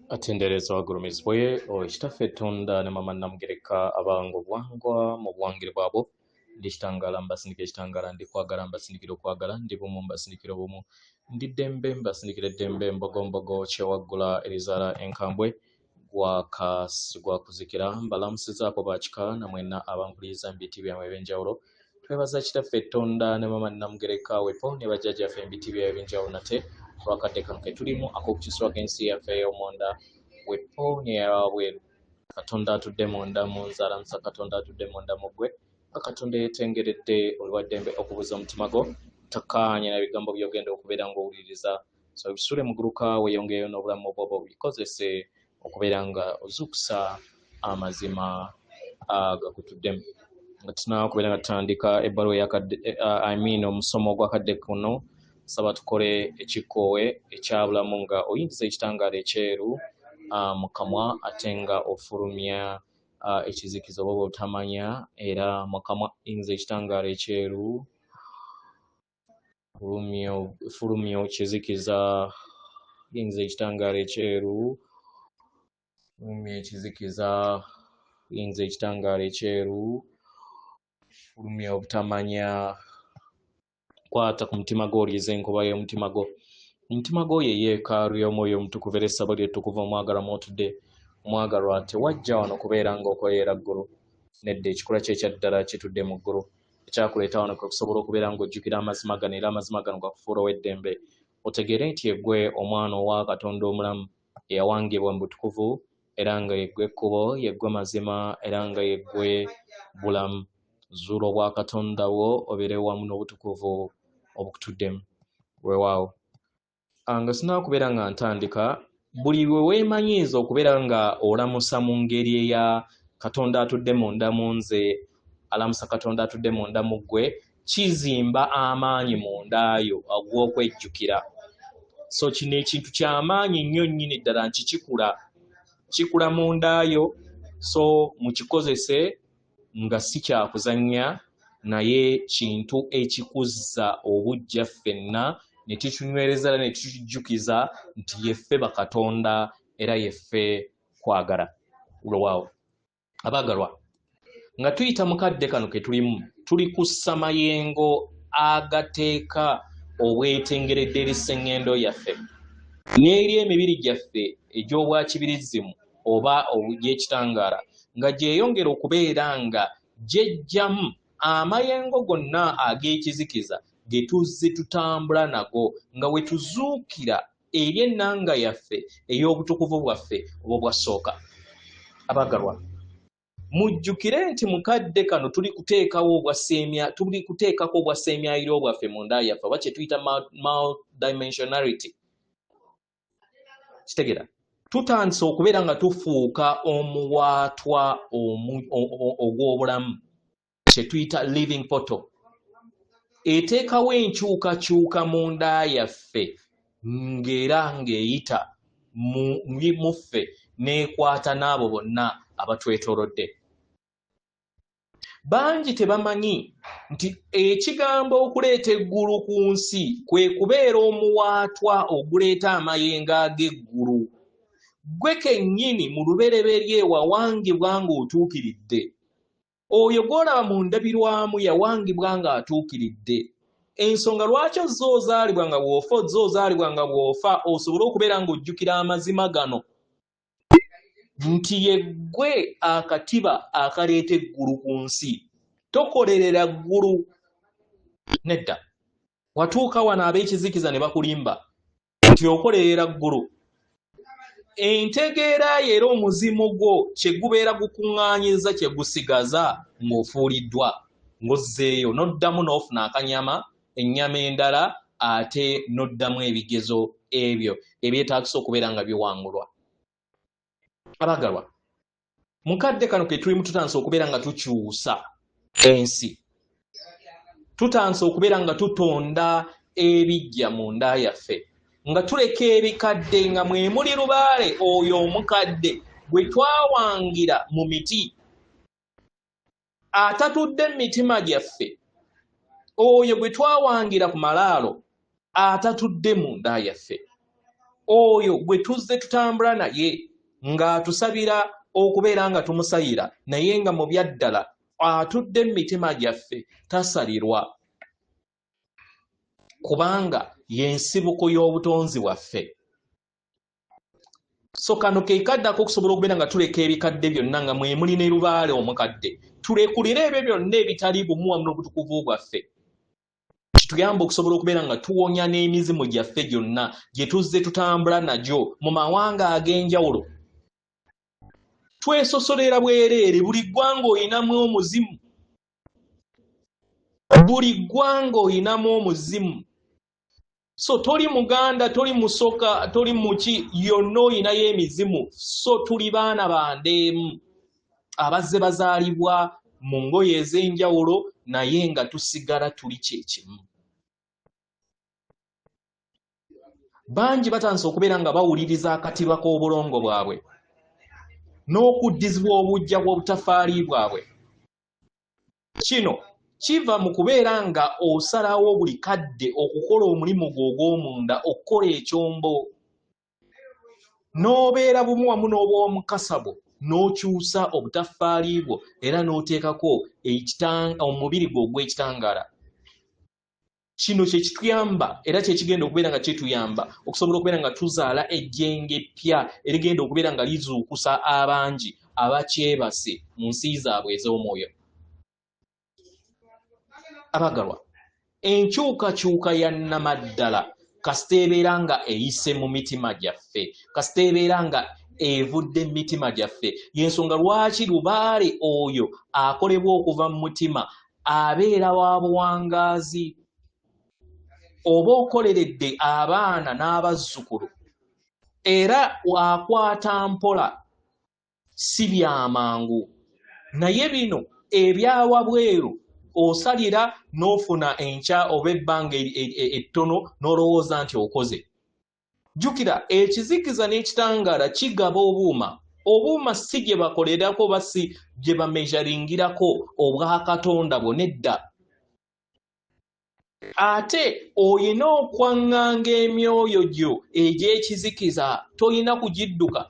Atendereza wagulumizibwe oyo Kitaffe Tonda ne Mama Namugereka abanga obuwangwa mu buwangire bwabwo. Ndi kitangaala mbasindikira ekitangaala, ndi kwagala mbasindikira okwagala, ndi bumu mbasindikira obumu, ndi ddembe mbasindikira eddembe, mbogombogo kyewaggula erizaala enkambwe gwaka sigwakuzikira. Mbalamusizaako bakika namwenna abankuliriza mu biti byammwe ebyenjawulo. Twebaza Kitaffe Tonda ne Mama Namugereka wepo ne bajjajjaffe mu biti byabwe ebyenjawulo nate olwakadde kano ke tulimu ak'okukyusibwako ensi yaffe ey'omunda wepo n'eyawabweru. Katonda atudde munda mu nze alamusa Katonda atudde munda mu ggwe nga Katonda eyeetengeredde oli wa ddembe okubuuza omutima gwo takkaanya na bigambo by'ogenda okubeera ng'owuliriza so bisule muguluka weeyongereyo n'obulamu bwo obikozese okubeera nga ozuukusa amazima agakutuddemu. Nga tunaba kubeera nga tutandika ebbaluwa eyakadde, I mean omusomo ogwakadde kuno, saba tukole ekikoowe ekyabulamu nga oyingiza ekitangaala ekyeru mu kamwa ate nga ofulumya ekizikiza oba obutamanya, era mu kamwa yingiza ekitangaala ekyeru, fulumya ekizikiza, yingiza ekitangaala ekyeru, fulumya ekizikiza, yingiza ekitangaala ekyeru, fulumya obutamanya. Kwata ku mutima gwo oliize enkuba y'omutima gwo. Omutima gwo ye yeekaalu y'Omwoyo Omutukuvu era essabo lye ettukuvu omwagalwa mw'otudde. Omwagalwa, tewajja wano kubeera ng'okoleera ggulu. Nedda, ekikula kye ekya ddala kitudde mu ggulu. Ekyakuleeta wano kwe kusobola okubeera ng'ojjukira amazima gano era amazima gano gakufuula ow'eddembe. Otegeere nti yeggwe omwana owa Katonda omulamu eyawangibwa mu butukuvu era nga yeggwe kkubo, yeggwe mazima era nga yeggwe bulamu. Zuula obwakatonda bwo obeere wamu n'obutukuvu obukutuddemu. Weewaawo. Nga sinaba kubeera nga ntandika, buli lwe weemanyiiza okubeera nga olamusa mu ngeri eya Katonda atudde munda mu nze, alamusa Katonda atudde munda mu ggwe, kizimba amaanyi munda yo ag'okwejjukira. So kino ekintu kyamaanyi nnyo nnyini ddala nti kikula, kikula munda yo, so mukikozese nga si kyakuzannya naye kintu ekikuzza obuggya ffenna ne tukinywereza era ne tukijjukiza nti yeffe bakatonda era yeffe kwagala. Weewaawo. Abaagalwa, nga tuyita mu kadde kano ke tulimu, tuli kussa mayengo agateeka obwetengeredde eri sseŋŋendo yaffe n'eri emibiri gyaffe egy'obwakibirizimu oba egy'ekitangaala nga gyeyongera okubeera nga gyejjamu amayengo gonna ag'ekizikiza ge tuzze tutambula nago nga we tuzuukira eri ennanga yaffe ey'obutukuvu bwaffe obw'obwassooka. Abaagalwa, mujjukire nti mu kadde kano tuli kuteekawo obwasseemya, tuli kuteekako obwasseemyayiro bwaffe munda yaffe oba kye tuyita multidimensionality. Kitegera, tutandise okubeera nga tufuuka omuwaatwa ogw'obulamu kye tuyita living portal eteekawo enkyukakyuka munda yaffe ng'era ng'eyita mu ffe n'ekwata n'abo bonna abatwetoolodde. Bangi tebamanyi nti ekigambo okuleeta eggulu ku nsi kwe kubeera omuwaatwa oguleeta amayengo ag'eggulu. Ggwe kennyini mu lubereberye wawangibwa ng'otuukiridde. Oyo gw'olaba mu ndabirwamu yawangibwa ng'atuukiridde. Ensonga lwaki ozze ozaalibwa nga bw'ofa, ozze ozaalibwa nga bw'ofa osobole okubeera ng'ojjukira amazima gano nti yeggwe akatiba akaleeta eggulu ku nsi. Tokolerera ggulu. Nedda. Watuuka wano ab'ekizikiza ne bakulimba nti okolerera ggulu. Entegeera yo era omuzimu gwo kye gubeera gukuŋŋaanyiza kye gusigaza ng'ofuuliddwa ng'ozzeeyo n'oddamu n'ofuna akanyama, ennyama endala ate n'oddamu ebigezo ebyo ebyetaagisa okubeera nga biwangulwa. Abaagalwa, mu kadde kano ke tulimu tutandise okubeera nga tukyusa ensi, tutandise okubeera nga tutonda ebiggya munda yaffe nga tuleka ebikadde nga mwe muli lubaale oyo omukadde gwe twawangira mu miti atatudde mu mitima gyaffe, oyo gwe twawangira ku malaalo atatudde munda yaffe. Oyo gwe tuzze tutambula naye ng'atusabira okubeera nga tumusayira, naye nga mu byaddala atudde mu mitima gyaffe, tasalirwa, kubanga y'ensibuko y'obutonzi bwaffe. So kano ke kaddako okusobola okubeera nga tuleka ebikadde byonna, nga mwe muli ne lubaale omukadde, tulekulire ebyo byonna ebitali bumu wamu n'obutukuvu bwaffe, kituyamba okusobola okubeera nga tuwonya n'emizimu gyaffe gyonna gye tuzze tutambula nagyo mu mawanga ag'enjawulo. Twesosolera bwereere. Buli ggwanga oyinamu omuzimu, buli ggwanga oyinamu omuzimu. So toli Muganda, toli Musoka, toli muki, yonna oyinayo emizimu. So tuli baana bandeemu abazze bazaalibwa mu ngoye ez'enjawulo, naye nga tusigala tuli kyekimu. Bangi batandise okubeera nga bawuliriza akatiba k'obulongo bwabwe n'okuddizibwa obujja bw'obutafaali bwabwe. Kino kiva mu kubeera nga osalawo buli kadde okukola omulimu gwo ogw'omunda, okukola ekyombo, n'obeera bumu wamu n'obwomukasa bwo, n'okyusa obutaffaali bwo era n'oteekako omubiri gwo ogw'ekitangaala. Kino kye kituyamba era kyekigenda okubeera nga kituyamba okusobola okubeera nga tuzaala ejjenge eppya erigenda okubeera nga lizuukusa abangi abakyebase mu nsi zaabwe ez'omwoyo. Abagalwa, enkyukakyuka ya nnamaddala kasita ebeera nga eyise mu mitima gyaffe, kasita ebeera nga evudde mu mitima gyaffe. Yensonga lwaki lubaale oyo akolebwa okuva mu mutima abeera wa buwangaazi, oba okoleredde abaana n'abazzukulu, era akwata mpola, si byamangu. Naye bino ebyawabweru osalira n'ofuna enkya oba ebbanga ettono n'olowooza nti okoze. Jjukira, ekizikiza n'ekitangaala kigaba obuuma. Obuuma si gye bakolerako oba si gye bameasuringirako obwakatonda bwo, nedda. Ate oyina okwaŋŋanga emyoyo gyo egy'ekizikiza, toyina kugidduka.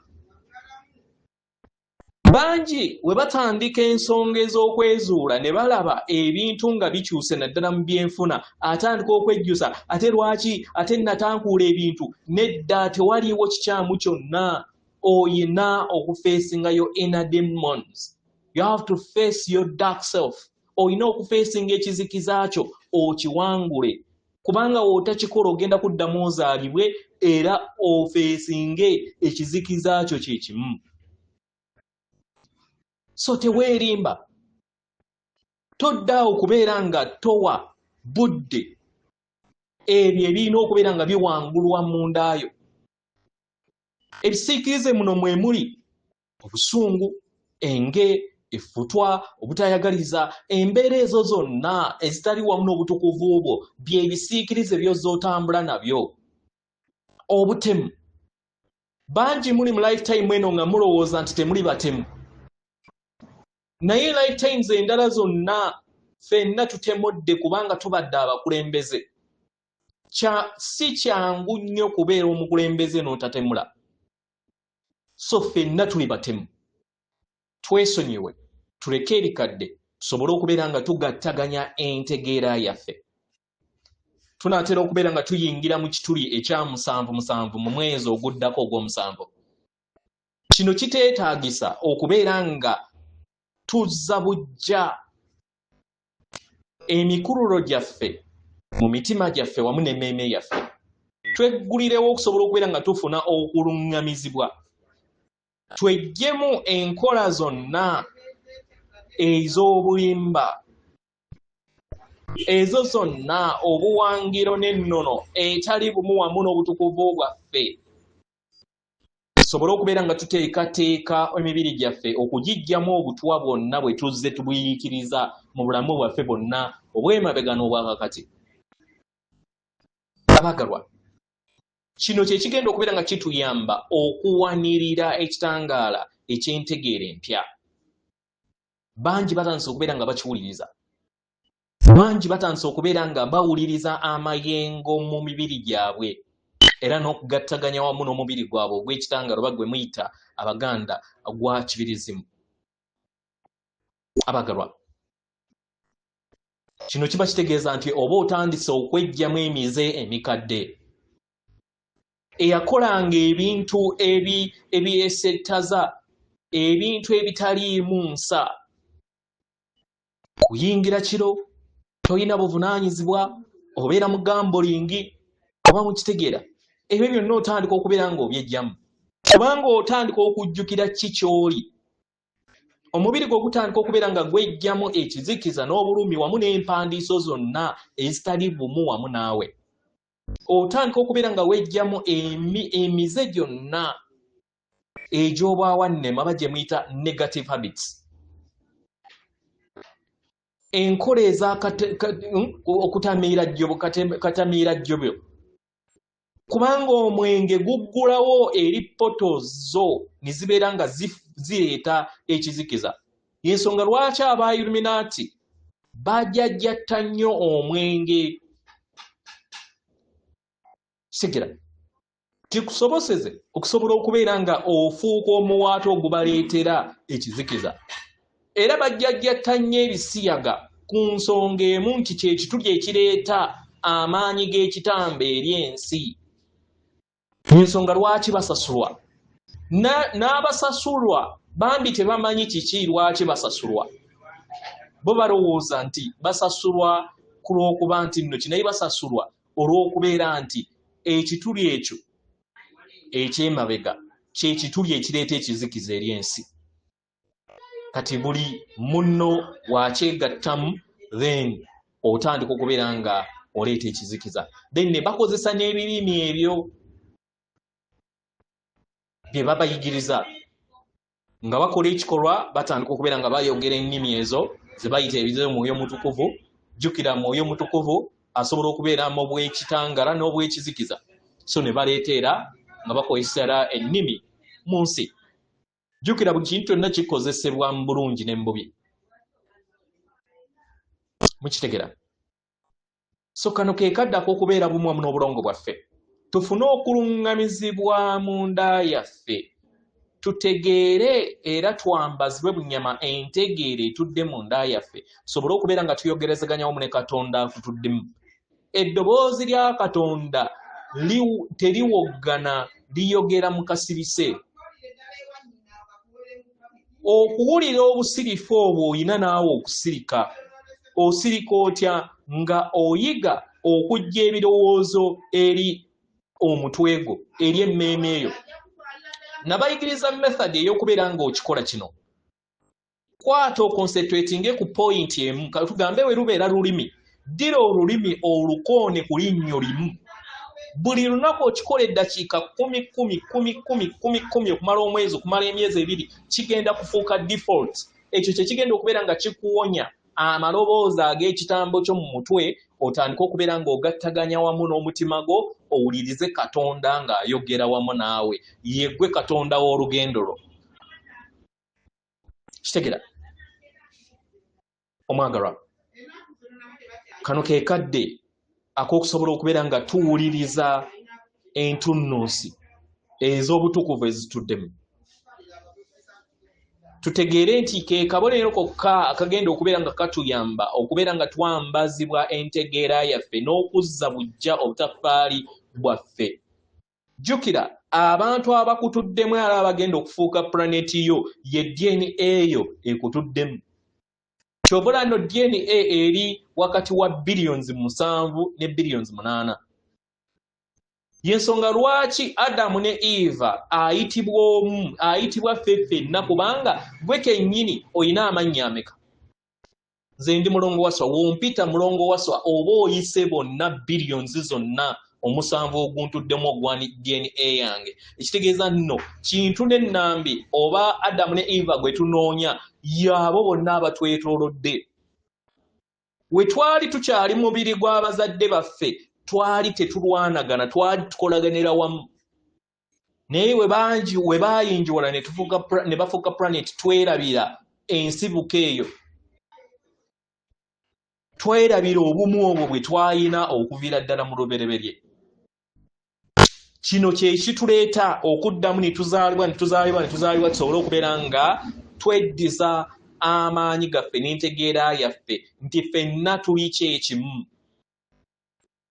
Bangi we batandika ensonga ez'okwezuula ne balaba ebintu nga bikyuse, naddala mu byenfuna, atandika okwejjusa, ate lwaki ate natankuula ebintu? Nedda, tewaliiwo kikyamu kyonna. Oyina okufacinga your inner demons. You have to face your dark self. Oyina okufacinga ekizikiza kyo okiwangule, kubanga w'otakikola ogenda kuddamu ozaalibwe era ofacinge ekizikiza kyo kyekimu. So teweerimba, toddaawo kubeera nga towa budde ebyo ebirina okubeera nga biwangulwa mundaayo. Ebisiikirize muno mwe muli obusungu, enge, effutwa, obutayagaliza, embeera ezo zonna ezitali wamu n'obutukuvu bwo, byebisiikirize by'oz'otambula nabyo. Obutemu, bangi muli mu lifetime eno nga mulowooza nti temuli batemu, naye lifetimes endala zonna ffenna tutemudde, kubanga tubadde abakulembeze. Si kyangu nnyo kubeera omukulembeze n'otatemula. So ffenna tuli batemu. Twesonyiwe, tuleke ebikadde, tusobole okubeera nga tugattaganya entegeera yaffe. Tunaatera okubeera nga tuyingira mu kituli ekya musanvu musanvu mu mwezi oguddako ogw'omusanvu. Kino kiteetaagisa okubeera nga tuzza bujja emikululo gyaffe mu mitima gyaffe wamu n'emmeeme yaffe, tweggulirewo okusobola okubeera nga tufuna okuluŋŋamizibwa, tweggyemu enkola zonna ez'obulimba, ezo zonna obuwangiro n'ennono etali bumu wamu n'obutukuvu bwaffe, tusobole okubeera nga tuteekateeka emibiri gyaffe okugiggyamu obutwa bwonna bwe tuzze tubuyiikiriza mu bulamu bwaffe bwonna obw'emabega n'obwakakati. Abagalwa, kino kye kigenda okubeera nga kituyamba okuwanirira ekitangaala eky'entegeera empya. Bangi batandise okubeera nga bakiwuliriza, bangi batandise okubeera nga bawuliriza amayengo mu mibiri gyabwe. Era n'okugattaganya wamu n'omubiri gwabwe ogw'ekitangalo oba gwe muyita Abaganda gwa kibirizimu. Abagalwa, kino kiba kitegeeza nti oba otandise okweggyamu emize emikadde eyakolanga ebintu ebyesettaza, ebintu ebitaliimu nsa, kuyingira kiro, tolina buvunaanyizibwa, obeera mu gambling, oba mukitegeera. Ebyo byonna otandika okubeera ng'obyejjamu, kubanga otandika okujjukira ki ky'oli. Omubiri gwo gutandika okubeera nga gwejjamu ekizikiza n'obulumi wamu n'empandiiso zonna ezitali bumu wamu naawe. Otandika okubeera nga wejjamu emize gyonna egy'obwawannema, aba gye muyita negative habits, enkola ez'okutamiira jjobo, katamiira jjobyo, kubanga omwenge guggulawo eri poto zo ne zibeera nga zireeta ekizikiza. Yensonga lwaki aba Illuminati bajajjatta nnyo omwenge. Kitegera kikusoboseze okusobola okubeera nga ofuuka omuwaata ogubaleetera ekizikiza. Era bajjajjatta nnyo ebisiyaga ku nsonga emu nti kyekituli ekireeta amaanyi g'ekitambo eri ensi. Ensonga lwaki basasulwa, n'abasasulwa bambi tebamanyi kiki lwaki basasulwa. Bo balowooza nti basasulwa ku lw'okuba nti nno kinaye basasulwa olw'okubeera nti ekituli ekyo ekyemabega kyekituli ekireeta ekizikiza eri ensi. Kati buli munno wakyegattamu, then otandika okubeera nga oleeta ekizikiza. Then ne bakozesa n'ebirimi ebyo bye babayigiriza nga bakola ekikolwa, batandika okubeera nga bayogera ennimi ezo ze bayita ebize Mwoyo Mutukuvu. Jjukira, Mwoyo Mutukuvu asobola okubeera mu bwekitangala n'obwekizikiza, so ne baleeta era nga bakozesera ennimi mu nsi. Jjukira, buli kintu kyonna kikozesebwa mu bulungi ne mu bubi. Mukitegera? So kano ke kadde ak'okubeera bumu wamu n'obulongo bwaffe, tufune okuluŋŋamizibwa mu nda yaffe, tutegeere era twambazibwe bunyama entegeere etudde mu nda yaffe, tusobole okubeera nga tuyogerezeganya wamu ne Katonda akutuddemu. Eddoboozi lya Katonda teliwoggana, liyogera mu kasirise. Okuwulira obusirifu obwo oyina naawe okusirika. Osirika otya? Nga oyiga okuggya ebirowoozo eri omutwe gwo, eri emmeeme eyo. Nabayigiriza method ey'okubeera ng'okikola kino. Kwata oconcentratinge ku point emu. Tugambe we lubeera lulimi, ddira olulimi olukoone ku linnyo limu. Buli lunaku okikola eddakiika 10 10 10 10 10 10 okumala omwezi, okumala emyezi 2, kigenda kufuuka default. Ekyo kye kigenda okubeera nga kikuwonya amaloboozi ag'ekitambo kyo mu mutwe, otandike okubeera ng'ogattaganya wamu n'omutima gwo, owulirize Katonda ng'ayogera wamu naawe. Yeggwe Katonda w'olugendo lwo. Kitegera, omwagalwa, kano ke kadde ak'okusobola okubeera nga tuwuliriza entunnunsi ez'obutukuvu ezituddemu, tutegeere nti ke kabonero kokka akagenda okubeera nga katuyamba okubeera nga twambazibwa entegeera yaffe n'okuzza buggya obutaffaali bwaffe. Jjukira, abantu abakutuddemu era abagenda okufuuka pulaneti yo ye DNA eyo ekutuddemu. Kyova olaba nno DNA eri wakati wa billions 7 ne billions 8. Yensonga lwaki Adamu ne Eva ayitibwa omu, ayitibwa ffe ffenna, kubanga gwe kennyini olina amannya ameka? Nze ndi Mulongo Waswa. Wompita Mulongo Waswa oba oyise bonna billions zonna omusanvu oguntuddemu ogwa DNA yange. Ekitegeeza nno kintu n'ennambi oba Adamu ne Eva gwe tunoonya yaabo bonna abatwetoolodde. We twali tukyali mubiri gw'abazadde baffe, twali tetulwanagana, twali tukolaganira wamu. Naye we bangi we baayinjiwala ne bafuuka planet, twerabira ensibuko eyo, twerabira obumu obwo bwe twayina okuviira ddala mu lubereberye. Kino kye kituleeta okuddamu ne tuzaalibwa, ne tuzaalibwa, ne tuzaalibwa, tusobole okubeera nga tweddiza amaanyi gaffe n'entegeera yaffe nti ffenna tuli kyekimu.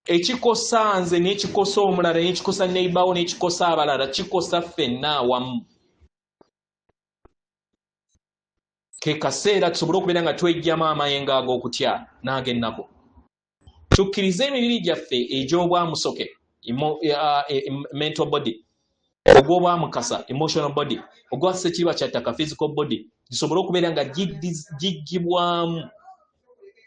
Ekikosa nze n'ekikosa omulala n'ekikosa neighbour n'ekikosa abalala kikosa ffenna awamu. Ke kaseera tusobole okubeera nga twejjamu amayengo ag'okutya n'ag'ennaku. Tukkirize emibiri gyaffe egy'obwamusoke, mental body, ogw'obwamukasa, emotional body, ogwa ssekiba kya ttaka, physical body, gisobole okubeera nga giggyibwamu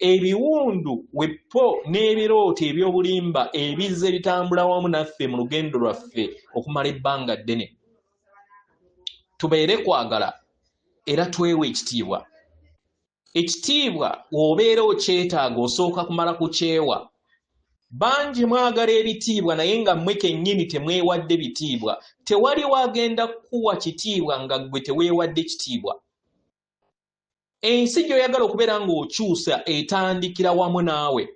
ebiwundu wepo n'ebirooto eby'obulimba ebizze bitambula wamu naffe mu lugendo lwaffe okumala ebbanga ddene. Tubeere kwagala era twewe ekitiibwa. Ekitiibwa bw'obeera okyetaaga osooka kumala kukyewa. Bangi mwagala ebitiibwa naye nga mmwe kennyini temwewadde bitiibwa. Tewali wagenda kukuwa kitiibwa nga ggwe teweewadde kitiibwa. Ensi gy'oyagala okubeera ng'okyusa etandikira wamu naawe.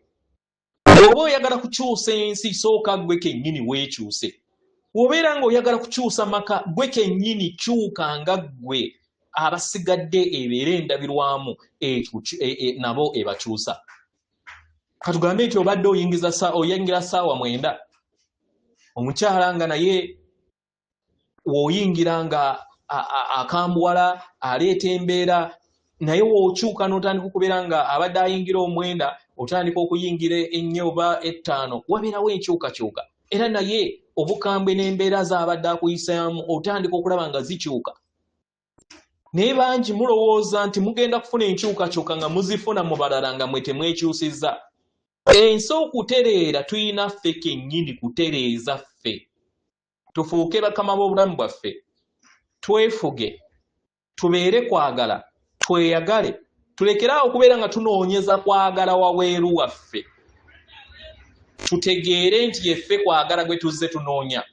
Bw'oba oyagala kukyusa ensi, sooka ggwe kennyini weekyuse. Bw'obeera ng'oyagala kukyusa maka, ggwe kennyini kyuka nga ggwe, abasigadde ebeere endabirwamu nabo ebakyusa. Katugambe nti obadde oyingira ssaawa 9, omukyala nga naye w'oyingira nga akambuwala aleeta embeera, naye w'okyuka n'otandika okubeera nga abadde ayingira 9 otandika okuyingira 4 oba 5, wabeerawo enkyukakyuka. Era naye obukambwe n'embeera z'abadde akuyisaamu otandika okulaba nga zikyuka. Naye bangi mulowooza nti mugenda kufuna enkyukakyuka nga muzifuna mu balala nga mwe temwekyusizza. Ensi okutereera tulina ffe kennyini kutereeza ffe. Tufuuke bakama b'obulamu bwaffe, twefuge, tubeere kwagala, tweyagale, tulekere awo okubeera nga tunoonyeza kwagala wabweru waffe. Tutegeere nti yeffe kwagala gwe tuzze tunoonya.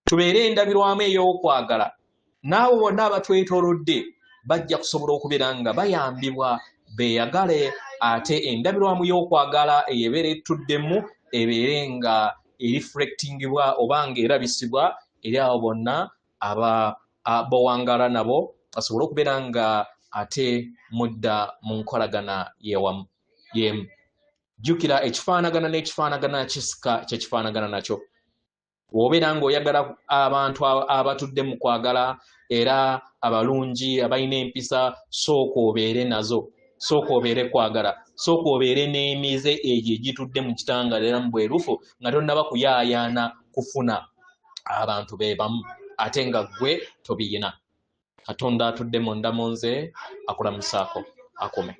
Tubeere endabirwamu ey'okwagala, n'abo bonna abatwetoolodde bajja kusobola okubeera nga bayambibwa beeyagale, ate endabirwamu y'okwagala eyo ebeera etuddemu ebeere nga ereflectingibwa oba ng'erabisibwa eri abo bonna abawangala nabo, basobole okubeera nga ate mudda mu nkolagana y'ewamu y'emu. Jjukira ekifaanagana n'ekifaanagana kisika kyekifaanagana nakyo. Bw'obeera ng'oyagala abantu abatudde mu kwagala era abalungi abalina empisa, sooka obeere nazo, sooka obeere kwagala, sooka obeere n'emize egyo egitudde mu kitangaala era mu bwerufu nga tonnaba kuyaayaana kufuna abantu be bamu ate nga ggwe tobiyina. Katonda atudde munda mu nze akulamusaako akume.